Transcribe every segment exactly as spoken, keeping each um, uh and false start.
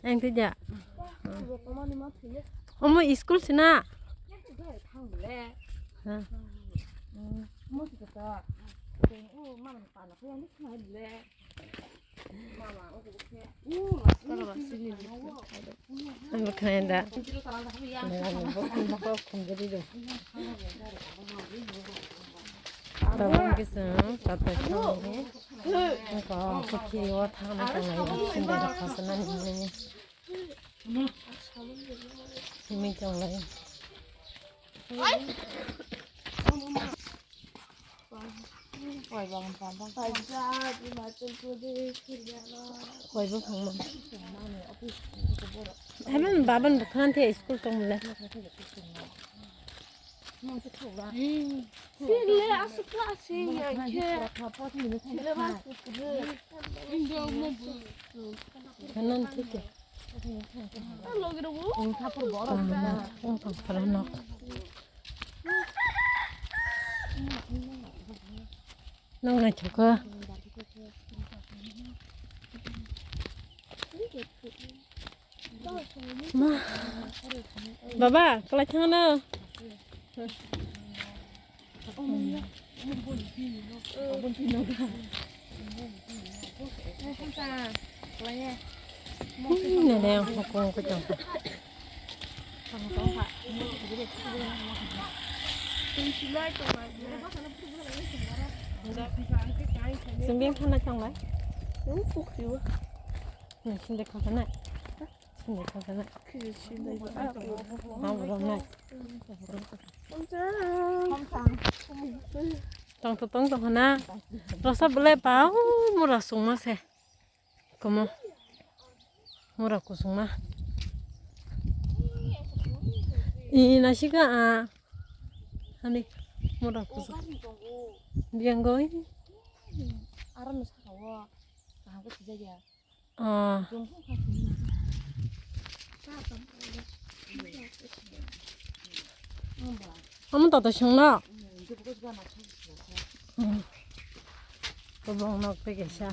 Ang twi ja. Omo school sina. Ha. Ang bwkhwnai da. Tabuk kisa tata khawi. Ang kok kiri o thangna tonglai. Sindai rok khasana nini. Simi tonglai. Koi bo phangma. Haban baban bwkhang the school tongmole. Sile asuk asing ya khe. Hanan thike. Ang tong phara nok. Nang naithok kha. Ma. Baba, kwlai thangno. Nene hokong ko tong. Sembeng khana tong lai. Sinde khana. Sinde khana. Sinde khana. Sinde khana. Tong to tong to khana. Rosa bole pau mura sungma se. Komo. Mura kusungma. Ina sika a. Ani mura kusung. Biang goi. Aram saka wo. Kaham ko sijaya. Ah. Amo tata songno. Kobong nok tei kaisa.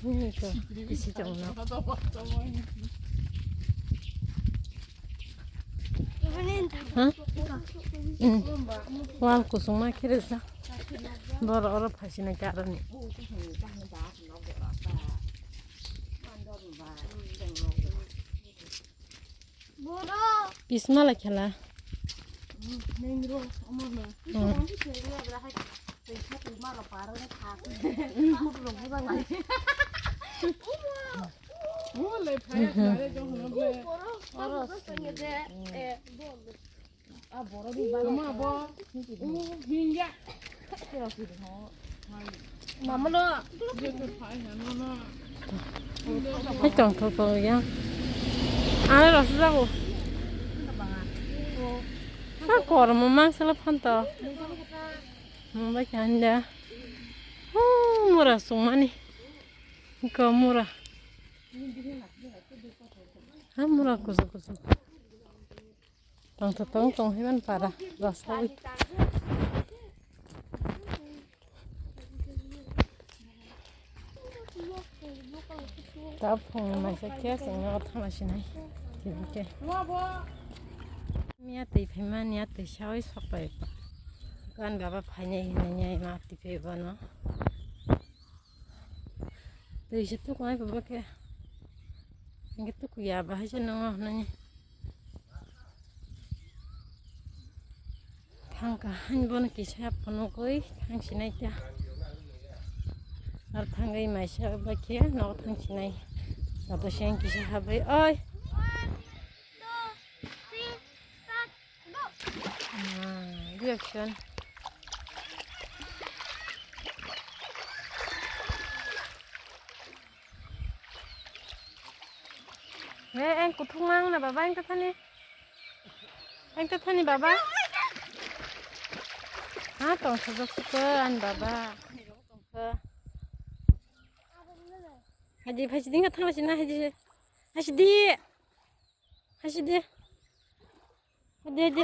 Bini to bisi chongno. Ha? Mm. Wal kusungma khe rijak. Boro oro phaisina karoni. Pismala khela. Mama no. Hai tong thok thok ya. Ano rasa jago. Ha kor mo mang sala phanto. Mama kanda. Oh, mura sungmani. Ko mura. Ha mura kusu kusu. Tong to tong tong hiban para rasawi. Ta phung maisa khe chwngno thama sinai. Tini khe. Miya twi phaima niya twi sawi sokpai. Gan baba phainai hinai niya ma twi phai bono. Twi se tukunai baba khe. Hingke tukuya bahai se nongo hinai. Thangka hani bono kisa phunukgwi thangsinai ta. Ar thangwi maisa bai khe nogo thangsinai. Joto se ang kisa habai oi. Ah, reaction. He, ang kuthung mang na baba, ang tathani. Ang tathani baba. Ha, tong sajak suka an baba. Haji, haji dinga thang sina haji. Haji di. Haji di. Haji di.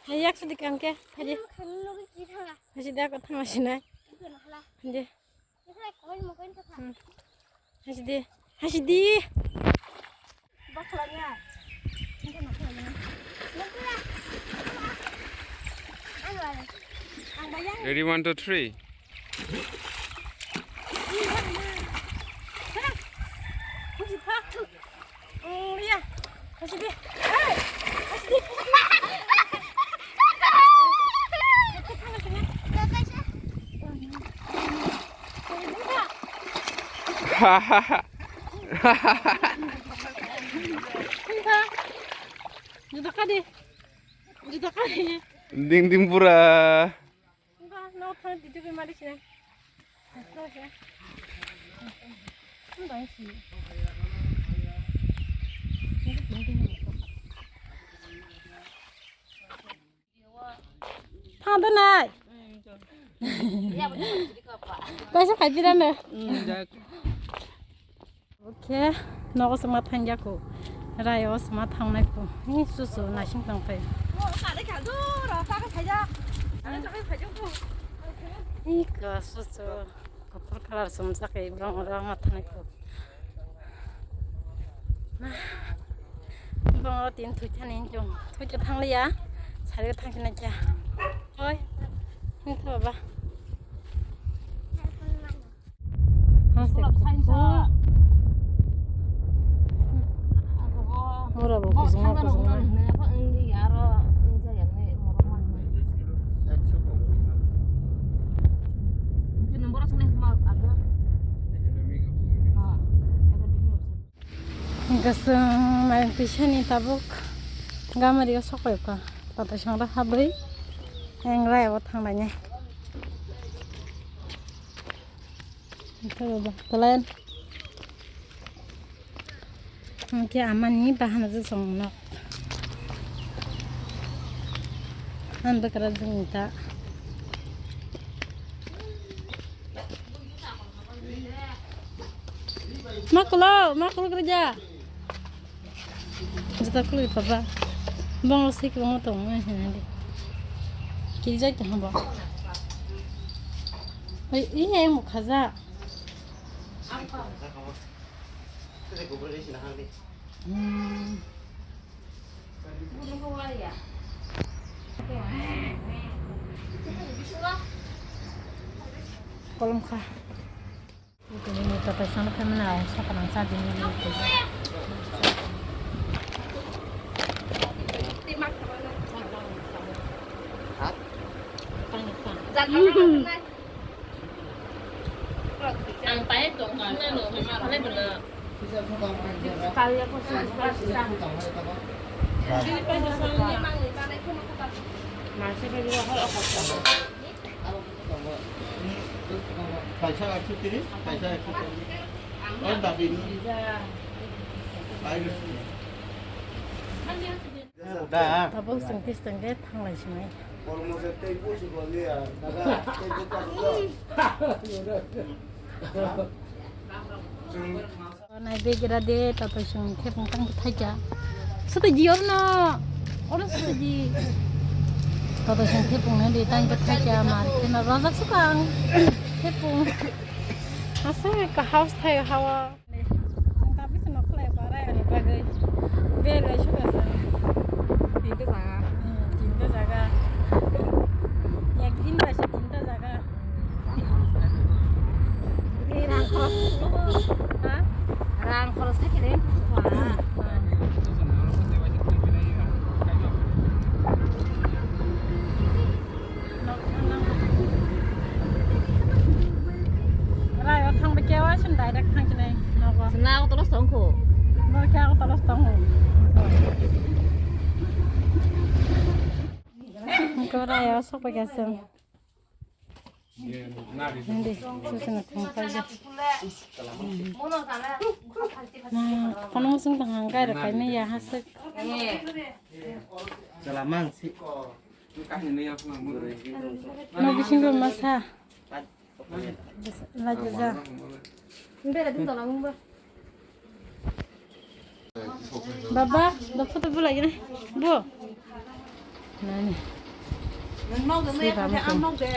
Haji yak sudi kangke. Haji. Haji di aku thang sina. Hindi. Hmm. Hasidi. Hasidi. Ready, one, two, three. Juta kadi. Juta kadi. Ding ding pura. Enggak, no, tang di tu mari sini. Thang da nai. Kaisa khai pira ne. Oke, nogo sema thangya ko. Rayo sema thangnai ko. Ni susu nasing tang phai. Ni ka susu. Kotor kalar sumsa kai bang ora ma thangnai ko. Bang ora tin thui thani jong. Thui thang liya. Sari thang sini aja. Oi. Ni to baba. Mura bo kuzuma kuzuma. Gasung main pisani tabuk gamari o sokoi ka. Tato sangra habri. Engrai o thanglainai. Ito ba, pelayan. Oke, amani bahan aja songno. An bakara jungta. Makulo, makulo kerja. Jota kului papa. Bang lo sik bang lo tong ngai hina di. Kiri jai ta hamba. Oi, iya yang mukhaja. Hmm. Kolom kha. Ini ni tapai sana kami na sa kana sa di ni. Ang payat dong, ano, ano, ano, ano. Kaisa ekso tris, kaisa ekso tris. O dabi ni. Tabuk sengkis tengke thanglai sinai. Nai begira de tato song khe pung tang thaika. Sata ji orno. Oro sata ji. Tato song khe pung ne de tang thaika mar. Kena rajak sukang. Khe pung. Asa ka house thai hawa. Ang tapi seno khlai parai ani bagwi. Bel bai suka sa. Tinta jaga. Hmm, tinta jaga. Ek din bai se tinta jaga. Ni rang khoros. Ha? Rang khoros thai kene. Wah. Rai o thang ba kewa sin direct thang chinai nogo. Sina o tolos tong kho. Bo kya o tolos tong kho. Ko rai o sok ba kya sin. Hindi, susuna thang pa ja. Na, kono sung tang hang kai ra kai me ya hasik. Chalamang si. No bisingo masa. Laja ja. Baba, da photo bu lagi na. Bu. Nani. Nang nok de, si ram ko. Nok de.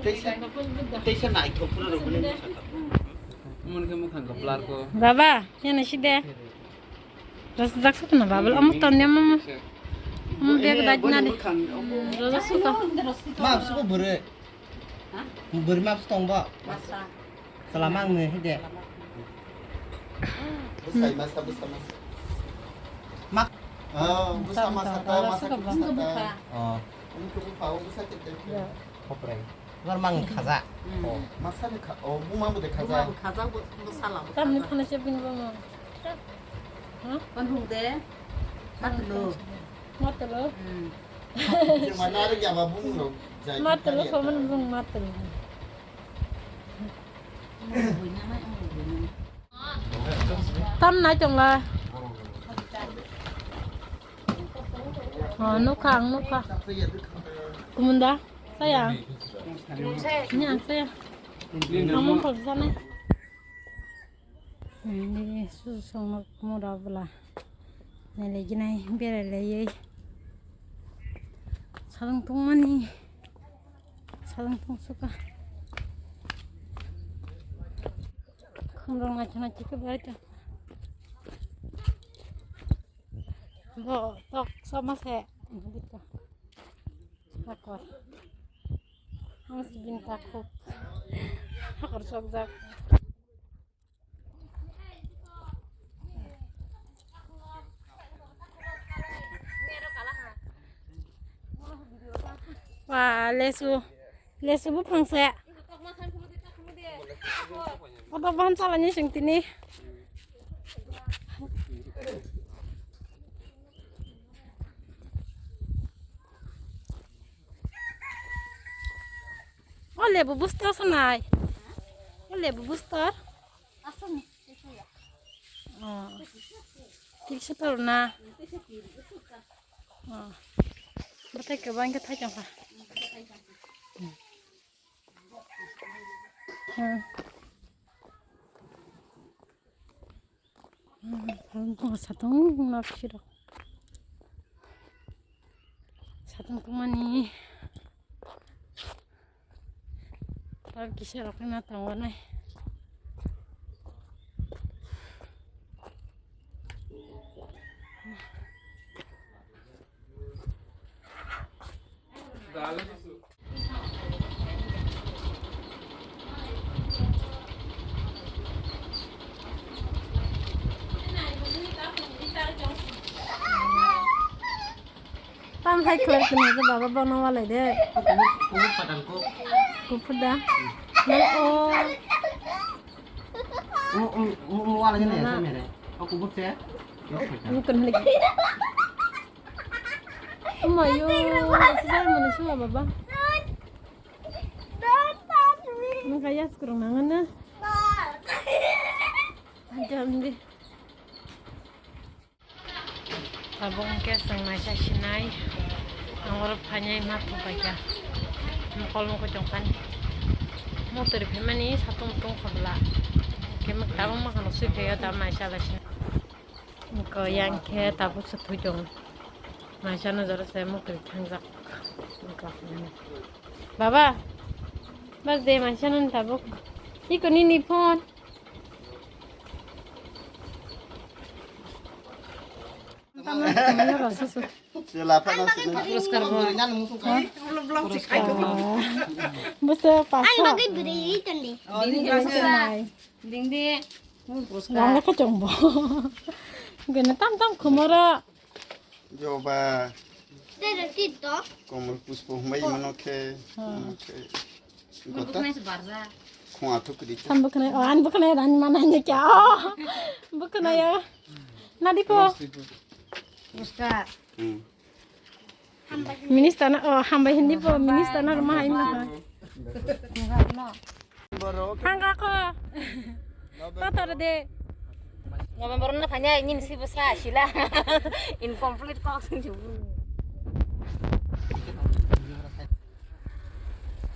Teisa, teisa naithok pura rwgwlwi mwsakha. Umoni khe mwkhang khe blur ko. Baba, yana side. Ras jak sukna baba, omo tonne mama. Omo bag dai na de. Rojo suka. Ma suka bwrwi. Bwrwi ma tong ba. Salama ang ni hide. Bwsai masa, bwsa masa. Mak. Oh, bwsa masa ta, masa bwsa ta. Oh. Ini kubu pau bwsa kete. Koprai. Nor mang khaja. Oh. Masa ni kha, oh, buma bu de khaja. Buma bu khaja, bu, bu sala bu. Tam ni khaja. Khana se bini buma. Kon hung de. Matlo. Matlo. Hmm. Mana ada ya ba bung lo. Matlo, soman bung matlo. Tam nai tong la. Oh, nukha, ang nukha. Kumunda, saya. Ini ang saya. Kamu kok sana? Ini susu songok mura bela. Nele jinai bere leyei. Salung tungmani. Salung tungsuka. Khumrok naithok naithok khe bai tong. Bo tok sama se. Hakor. Ang si bin takhuk. Hakor sokjak. Wa, lesu, lesu buphang se. Kotok bahan salani sing tini. O lebu booster sanai. O lebu booster. Oh. Tirso tor na. Oh. Batai ke bangke thai chang kha. Hmm. Hmm, tong satong na sirok. Satong kumani. Tar kisa rok na tongo nai. Tam hai khlai kwnwi je baba bono walai de. Kuphur, kuphur phatar ko. Kuphur da. Nai o. Mo, mo, mo, mo walai ne mere. O kuphur se. Mo kan halik. Amayo, sisa mo ni suma baba. Nang kaya sekarang nangan na. Jam di. Tabuk hwnkhe chwng naisa sinai, ang oro phainai ma thupaikha, mokol mokol tongkhani. Motri phaimani satung tung khobla, khe tabuk makhano sui phaio, tabuk naisa lai sinai. Wngkha yang khe tabuk se thwi tongo, naisa no jora se motri thangjak. Baba, bas de naisa no tabuk, iko nini phone. Puruskar bo. Puruskar. Bwsa pasa. Ding di. Rang khe chwng bo. Gana tam tam khumoro. Joba. Komol puspo humai mano khe. Mano khe. Gota. Khua thuk di. Tam bwkhanai, oh, an bwkhanai ran mana ne kya? Oh, bwkhanai ya. Nadi ko. Namaste. Namaskar. Hmm. Minister na, oh, hambai hindi po, minister na ruma hai ma. Hangka ko. Kotor de. November na phanya ini si besa sila. Incomplete kok sing jubu.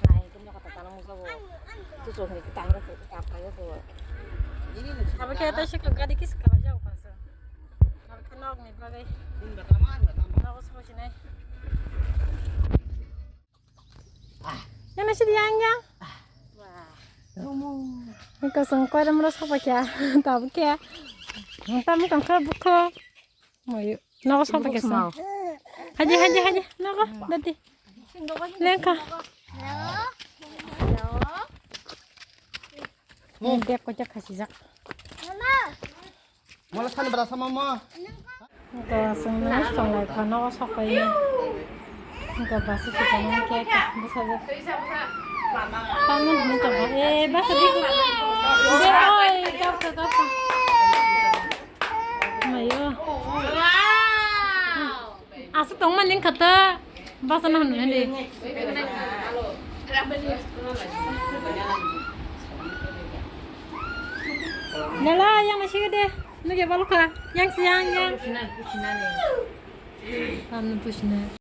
Nai, kemnya kata tanam musa bo. Tu so ni kita nggak kita apa ya bo. Apa kita sih ke gadi kis kalau jauh kan sa. Apa kenal nih bagai. Nggak usah sini. Masih yang yang. Kosong koi ram ro sapa kya? Tabu kya? Tamu tong kha bukho. Mayu. Nogo sapa kya sa? Haji haji haji. Nogo dati. Lengka. Dek ko jak khasi jak. Mola san bra sama mo. Ga sung na song lai phano sok pai. Ga basi kita mo kya kya basa ja. Paman ni to. Eh basa di. De oi kap kap kap. Mayo. Aswk tongma ning kha ta. Basa no hwnwi hwnwi. Lala, yang nasi gede. Nugya balukha. Yang siang, yang. Ano pusina.